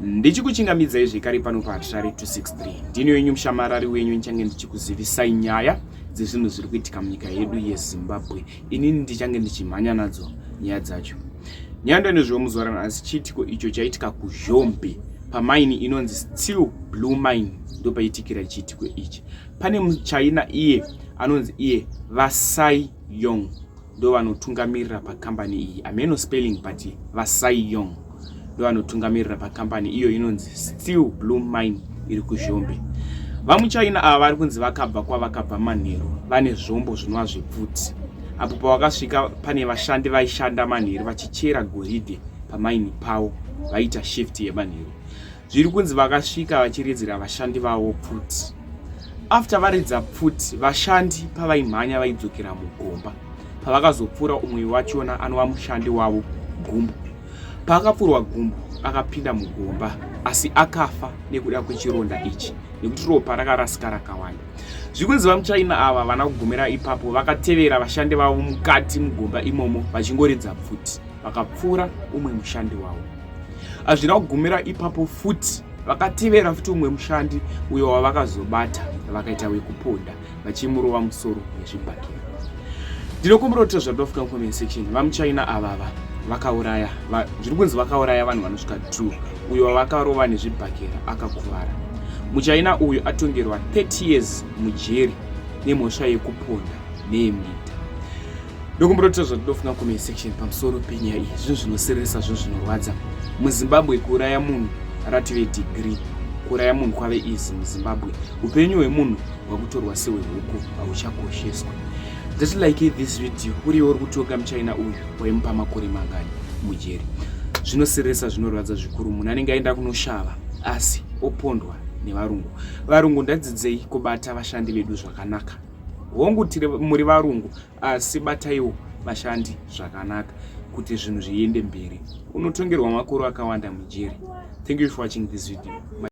Ndichikuchingamidzai zvekare pano paHatirare 263. Ndini wenyu mushamarari wenyu ndichange ndichikuzivisai nyaya dzezvinhu zviri kuitika munyika yedu yeZimbabwe. Inini ndichange ndichimhanya nadzo nyaya dzacho. Nyaya ndonezvewo muzuva ranhasi chiitiko icho chaitika kuZhombe pamaini inonzi Steel Blue Mine ndopaitikira chiitiko ichi. Pane muchina iye anonzi iye Vasai Yong ndovanotungamirira pakambani iyi ameno spelling but Vasai Yong ndovanotungamirira pakambani iyo inonzi Steel Blue Mine iri kuZhombe. VaMuchina ava vari kunzi vakabva kwavakabva manheru vane zvombo zvinova zvepfuti apo pavakasvika pane vashandi vaishanda manheru vachichera goridhe pamaini pavo vaita shift yemanheru. Zviri kunzi vakasvika vachiridzira vashandi vavo pfuti. After varidza pfuti, vashandi pavaimhanya vaidzokera mugomba. Pavakazopfura umwe wachona anova mushandi wavo gumbo. Paakapfurwa gumbo akapinda mugomba asi akafa nekuda kwechironda ichi nekuti ropa rakarasika rakawanda. Zviri kunzi vamuchina ava vana kugumira ipapo vakatevera vashandi vavo mukati mugomba imomo vachingoridza pfuti vakapfura umwe mushandi wavo. Hazvina kugumira ipapo futi vakatevera futi umwe mushandi uyo wavakazobata vakaita wekuponda vachimurova musoro nezvibhakera. Ndinokumbira kuti zvatofika mucomment section vamuchina avava vakauraya zviri kunzi vakauraya vanhu vanosvika 2 uyo wavakarova nezvibhakera akakuvara. Muchina uyu atongerwa 30 years mujeri nemhosva yekuponda neyemita. Ndokumbira kuti zvatinofunga comment section pamusoro penyaya iyi. Zvinhu zvinosiririsa, zvinhu zvinorwadza. MuZimbabwe kuuraya munhu ratove degree. Kuuraya munhu kwave easy muZimbabwe. Upenyu hwemunhu hwakutorwa sehwehuku hauchakosheswi. Just like this video, uriwo uri kutonga muchina uyu waimupa makore mangani mujeri. Zvinosiririsa, zvinorwadza zvikuru. Munhu anenge aenda kunoshava asi opondwa nevarungu. Varungu ndadzidzei kubata vashandi vedu zvakanaka. Hongu tiri muri varungu asi bataiwo vashandi zvakanaka kuti zvinhu zviende mberi. Unotongerwa makore akawanda mujeri. Thank you for watching this video.